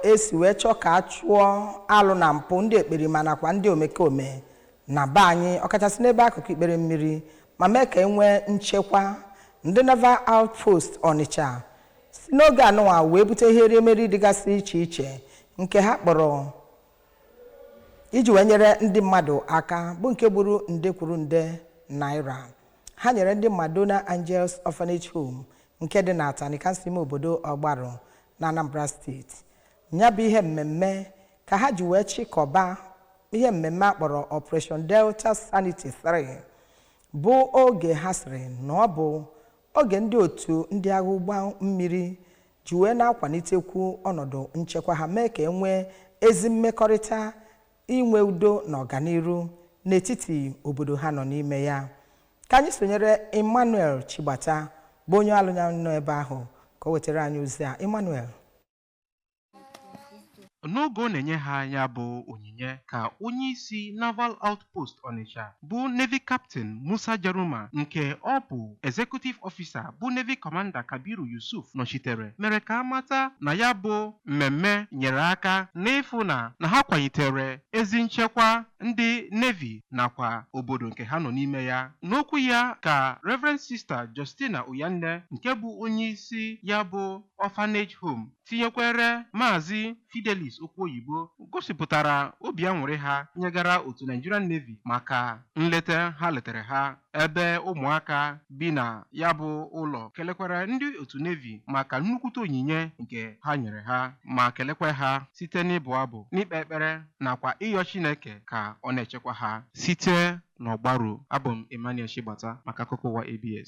Esi wee chọọ ka a chụọ alụ na mpụ, ndị ekperima nakwa ndị omekome na be anyị, ọkachasị n'ebe akụkụ ikpere mmiri, ma mee ka e nwee nchekwa, ndị Naval Outpost Ọnịcha si n'oge anụnwa wee bute ihe erimeri dịgasị iche iche nke ha kpọrọ iji wee nyere ndị mmadụ aka, bụ nke gburu nde kwuru nde naira. Ha nyere ndị Madonna Angels Orphanage Home nke dị na Atani, kansụl ime obodo Ọgbarụ na Anambra Steeti. Ya bụ ihe mmemme ka ha ji wee chịkọba ihe mmemme a kpọrọ Operation Delta Sanity 3, bụ oge ha sịrị na ọ bụ oge ndị otu ndị agha ụgbọ mmiri ji wee na-akwalitekwu ọnọdụ nchekwa ha, mee ka e nwee ezi mmekọrịta, inwe udo na ọganiru n'etiti obodo ha nọ n'ime ya. Ka anyị sonyere Emmanuel Chigbata, bụ onye alụnya nọ ebe ahụ, ka o wetara anyị ozi a. Emmanuel. N'oge ọ na-enye ha ya bụ onyinye, ka onye isi Naval Outpost Onitsha, bụ Navy Captain Musa Jaruma, nke ọ bụ Executive Officer bụ Navy Commander Kabiru Yusuf nọchitere, mere ka amata na ya bụ mmemme nyere aka n'ịfụ na ha kwalitere ezi nchekwa ndị Navy nakwa obodo nke ha nọ n'ime ya. N'okwu ya ka Reverend Sister Justina Uyanne, nke bụ onye isi ya bụ orphanage home, tinyekwere Maazị Fidelis Okwuoyibo, gosipụtara obi aṅụrị ha nyegara otu Nigerian Navy maka nleta ha letere ha, ebe ụmụaka bi na ya bụ ụlọ kelekwara ndị otu Navy maka nnukwute onyinye nke ha nyere ha, ma kelekwa ha site n'ịbụ abụ, n'ikpe ekpere nakwa ịyọ Chineke ka ọ na-echekwa ha. Site n'Ọgbaru, abụ m Emmanuel Chigbata maka akụkọ ụwa ABS.